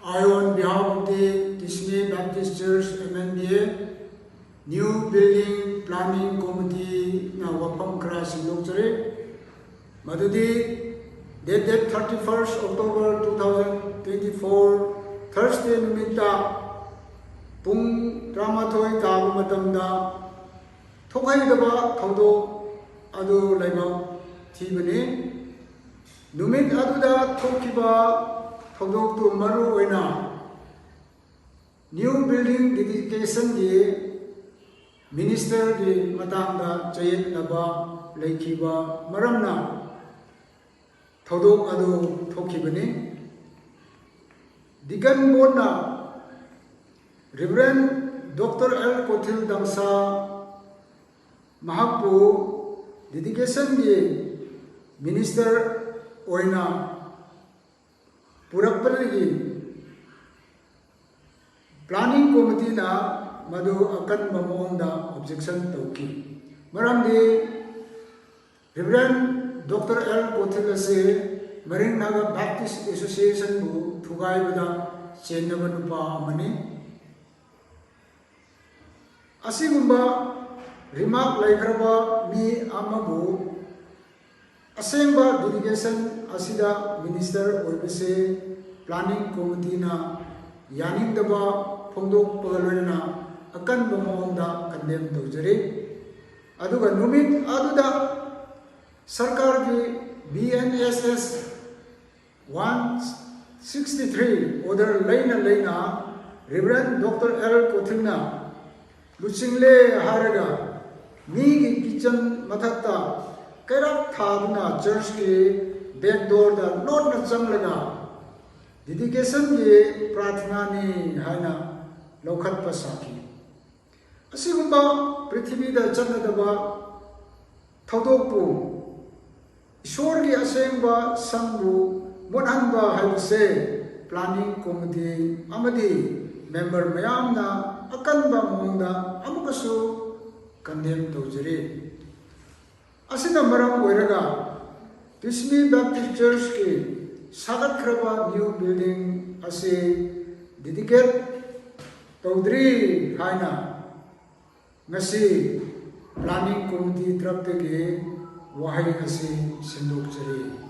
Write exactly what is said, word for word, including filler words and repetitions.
I, on behalf of the Tismi Baptist Church M N B A, New Building Planning Committee ꯅ ꯋꯥꯐꯝ ꯈꯔ ꯁꯦꯡꯗꯣꯛꯆꯔꯤ꯫ ꯃꯗꯨꯗꯤ, dated thirty first October two thousand twenty four, Thursday ꯅꯨꯃꯤꯠꯇ ꯄꯨꯡ ꯇꯔꯥꯃꯥꯊꯣꯏ ꯇꯥꯕ ꯃꯇꯝꯗ ꯊꯣꯛꯍꯩꯗꯕ ꯊꯧꯗꯣꯛ ꯑꯗꯨ ꯂꯩꯕ ꯊꯤꯕꯅꯤ꯫ ꯅꯨꯃꯤꯠ ꯑꯗꯨꯗ ꯊꯣꯛꯈꯤꯕ ꯊꯧꯗꯣꯛꯇꯨ ꯃꯔꯨ ꯑꯣꯏꯅ New Building Dedication ꯒꯤ Minister ꯒꯤ ꯃꯇꯥꯡꯗ ꯆꯌꯦꯠꯅꯕ ꯂꯩꯈꯤꯕ ꯃꯔꯝꯅ ꯊꯧꯗꯣꯛ ꯑꯗꯨ ꯊꯣꯛꯈꯤꯕꯅꯤ꯫ Deacon Board ꯅ Reverend Doctor L Kothil Dangsa ꯃꯍꯥꯛꯄꯨ dedication ꯒꯤ minister ꯑꯣꯏꯅ ꯄꯨꯔꯛꯄꯗꯒꯤ Planning Committee ꯅ ꯃꯗꯨ ꯑꯀꯟꯕ ꯃꯑꯣꯡꯗ objection ꯇꯧꯈꯤ꯫ ꯃꯔꯝꯗꯤ Reverend Doctor L Kothil ꯑꯁꯤ Maring Naga Baptist Association ꯕꯨ ꯊꯨꯒꯥꯏꯕꯗ ꯆꯦꯟꯅꯕ ꯅꯨꯄꯥ ꯑꯃꯅꯤ꯫ ꯑꯁꯤꯒꯨꯝꯕ remark ꯂꯩꯈ꯭ꯔꯕ ꯃꯤ ꯑꯃꯕꯨ ꯑꯁꯦꯡꯕ dedication ꯑꯁꯤꯗ minister ꯑꯣꯏꯕꯁꯦ Planning Committee ꯅ ꯌꯥꯅꯤꯡꯗꯕ ꯐꯣꯡꯗꯣꯛꯄꯒ ꯂꯣꯏꯅꯅ ꯑꯀꯟꯕ ꯃꯑꯣꯡꯗ condemn ꯇꯧꯖꯔꯤ꯫ ꯑꯗꯨꯒ ꯅꯨꯃꯤꯠ ꯑꯗꯨꯗ ꯁꯔꯀꯥꯔꯒꯤ B N S S one sixty three order ꯂꯩꯅ ꯂꯩꯅ Reverend Doctor L Kothil ꯅ ꯂꯨꯆꯤꯡꯂꯦ ꯍꯥꯏꯔꯒ ꯃꯤꯒꯤ kitchen ꯃꯊꯛꯇ ꯀꯩꯔꯥꯛ ꯊꯥꯗꯨꯅ church ꯀꯤ back door ꯗ ꯂꯣꯠꯅ ꯆꯪꯂꯒ dedication ꯒꯤ ꯄ꯭ꯔꯥꯔꯊꯅꯥꯅꯤ ꯍꯥꯏꯅ ꯂꯧꯈꯠꯄ ꯁꯥꯈꯤ꯫ ꯑꯁꯤꯒꯨꯝꯕ ꯄ꯭ꯔꯤꯊꯤꯕꯤꯗ ꯆꯠꯅꯗꯕ ꯊꯧꯗꯣꯛꯄꯨ ꯏꯁꯣꯔꯒꯤ ꯑꯁꯦꯡꯕ ꯁꯪꯕꯨ ꯃꯨꯠꯍꯟꯕ ꯍꯥꯏꯕꯁꯦ Planning Committee ꯑꯃꯗꯤ member ꯃꯌꯥꯝꯅ ꯑꯀꯟꯕ ꯃꯑꯣꯡꯗ ꯑꯃꯨꯛꯀꯁꯨ condemn ꯇꯧꯖꯔꯤ꯫ ꯑꯁꯤꯅ ꯃꯔꯝ ꯑꯣꯏꯔꯒ Tismi Baptist Church ꯀꯤ ꯁꯥꯒꯠꯈ꯭ꯔꯕ new building ꯑꯁꯤ dedicate ꯇꯧꯗ꯭ꯔꯤ ꯍꯥꯏꯅ ꯉꯁꯤ planning committee ꯇꯔꯞꯇꯒꯤ ꯋꯥꯍꯩ ꯑꯁꯤ ꯁꯦꯝꯗꯣꯛꯆꯔꯤ꯫